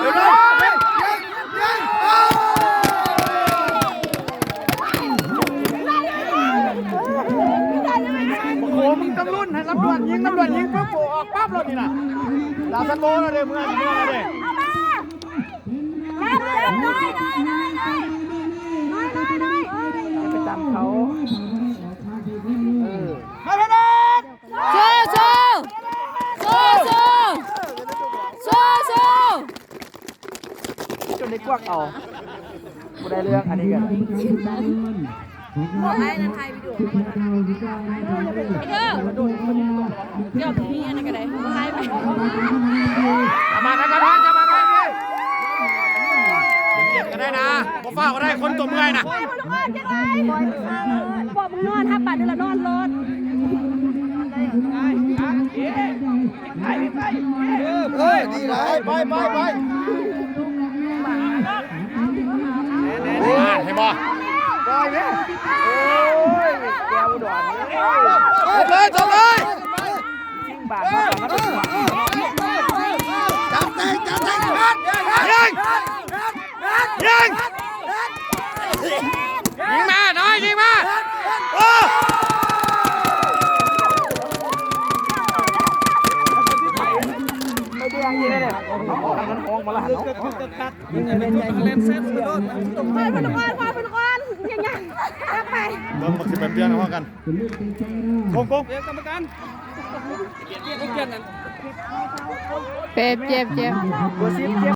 ໂອ້ໂຫ ມຶງຕ້ອງລຸ້ນໃຫ້ຕຳຫຼວດຍິງ, ຕຳຫຼວດຍິງປຶບ ໂອ້ ອອກປັບໂລດນີ້ນະ. ດາວສະໂກແລ້ວເດ້ ເມືອ ເມືອແລ້ວເດ້. ໄປຕາມເຂົາ. ເອີ ມາເດີ. ສູ້ໆ ສູ້ໆ ສູ້ໆ ຈົນໄດ້ກວັກເອົາ ບໍ່ໄດ້ເລື່ອງ. ອັນນີ້ກໍບໍ່ໄດ້ນະ ຖ່າຍວິດີໂອໄວ້ກ່ອນ. ໄປເດີ້ ດຽວມີອັນນັ້ນກໍໄດ້ ຖ່າຍໄປ. ຈະມາໄດ້ກໍໄດ້ ຈະມາໄດ້ ເຢັນໆ ກໍໄດ້ນະ ບໍ່ຟ້າວກໍໄດ້ ຄົນຕົວເມື່ອຍນະ. ບອກມຶງນອນ ຫາປານເດີລະນອນໂລດ. ເອີ ດີຫຼາຍ ໄປ ໄປ ໄປ ໄປ. ເຫັນບໍ່? ໂອ້ຍ ແກ້ວອຸດອນ. ເອີ ຈົບເລີຍ ຈົບເລີຍ. ຍິງບາດມາ ບາດມາ. ຈັບແຕງ ຈັບແຕງ. ຍິງ! ຍິງ! ຍິງມາ ນ້ອຍ ຍິງມາ. ໂອ້ ໄປເບິ່ງຢູ່ເດ້ ມັນຮ້ອງມາລະ. ເພິ່ນກ່ອນ ເພິ່ນກ່ອນ ເພິ່ນກ່ອນ ຍັງໆ ກັບໄປ. ເບິ່ງມັນຊິໄປປ່ຽນເອົາກັນ. ໂກງ ໂກງ ປ່ຽນກຳມະການ. ເຈັບ ເຈັບ ເຈັບ. ເບີສິບ ເຈັບ